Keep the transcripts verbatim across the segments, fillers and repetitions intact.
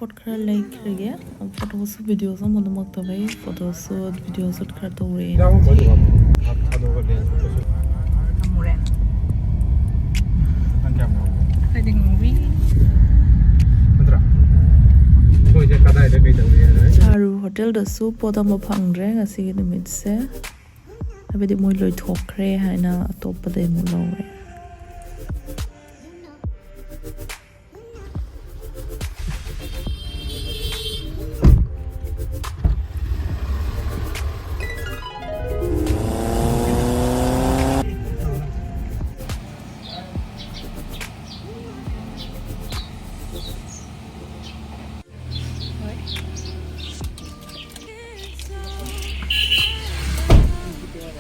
ꯄꯣꯠ ꯈꯔ ꯂꯩꯈ꯭ꯔꯒꯦ꯫ ꯐꯣꯇꯣꯁꯨ, ꯚꯤꯗꯤꯑꯣꯁꯨ ꯑꯃꯨꯛ ꯅꯝꯃꯛꯇꯕꯩ ꯐꯣꯇꯣꯁꯨ, ꯚꯤꯗꯤꯑꯣꯁꯨ ꯈꯔ ꯇꯧꯔꯦ꯫ ꯅꯪ ꯀꯌꯥꯝ ꯌꯥꯎꯒꯦ? ꯑꯩꯗꯤ ꯉꯧꯕꯤ꯫ ꯅꯠꯇ꯭ꯔꯥ? ꯑꯩꯈꯣꯏꯁꯦ ꯀꯗꯥꯏꯗ ꯀꯩꯗꯧꯔꯤ ꯍꯥꯏꯅꯣ? ꯆꯥꯔꯨ ꯍꯣꯇꯦꯜꯗꯁꯨ ꯄꯣꯠ ꯑꯃ ꯐꯪꯗ꯭ꯔꯦ ꯉꯁꯤꯒꯤ ꯅꯨꯃꯤꯠꯁꯦ꯫ ꯍꯥꯏꯕꯗꯤ ꯃꯣꯏ ꯂꯣꯏꯊꯣꯛꯈ꯭ꯔꯦ ꯍꯥꯏꯅ ꯑꯇꯣꯞꯄꯗꯩ ꯑꯃꯨꯛ ꯂꯧꯔꯦ꯫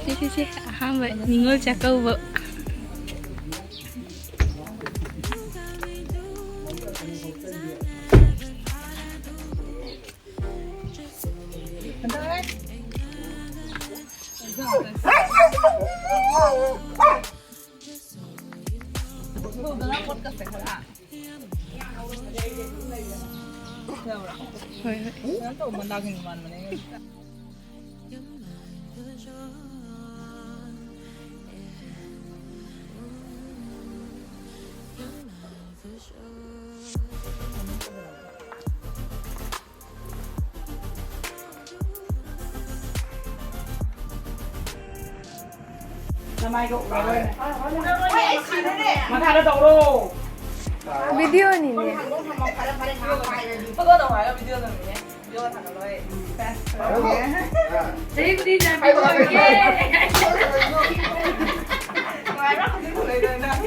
ꯁꯤ, ꯁꯤ, ꯁꯤ, ꯑꯍꯥꯟꯕ ꯅꯤꯉꯣꯜ ꯆꯥꯛꯀꯧꯕ꯫ ꯍꯣꯏ, ꯍꯣꯏ꯫ ꯅꯃꯥꯏꯒ ꯎꯔꯔꯣꯏ꯫ ꯃꯈꯥꯗ ꯇꯧꯔꯣ꯫ ꯚꯤꯗꯤꯑꯣꯅꯤꯅꯦ꯫ ꯐꯣꯇꯣ ꯇꯧ ꯍꯥꯏꯔꯒ ꯚꯤꯗꯤꯑꯣ ꯇꯧꯔꯤꯅꯦ꯫ ꯚꯤꯗꯤꯑꯣ ꯊꯥꯒꯠꯂꯣꯏ꯫ ꯆꯍꯤ ꯈꯨꯗꯤꯡꯒꯤ ꯅꯨꯡꯉꯥꯏꯕ꯭ꯔꯥ? ꯍꯧꯖꯤꯛ ꯐꯪꯉꯛꯏꯗꯣ ꯅꯪ꯫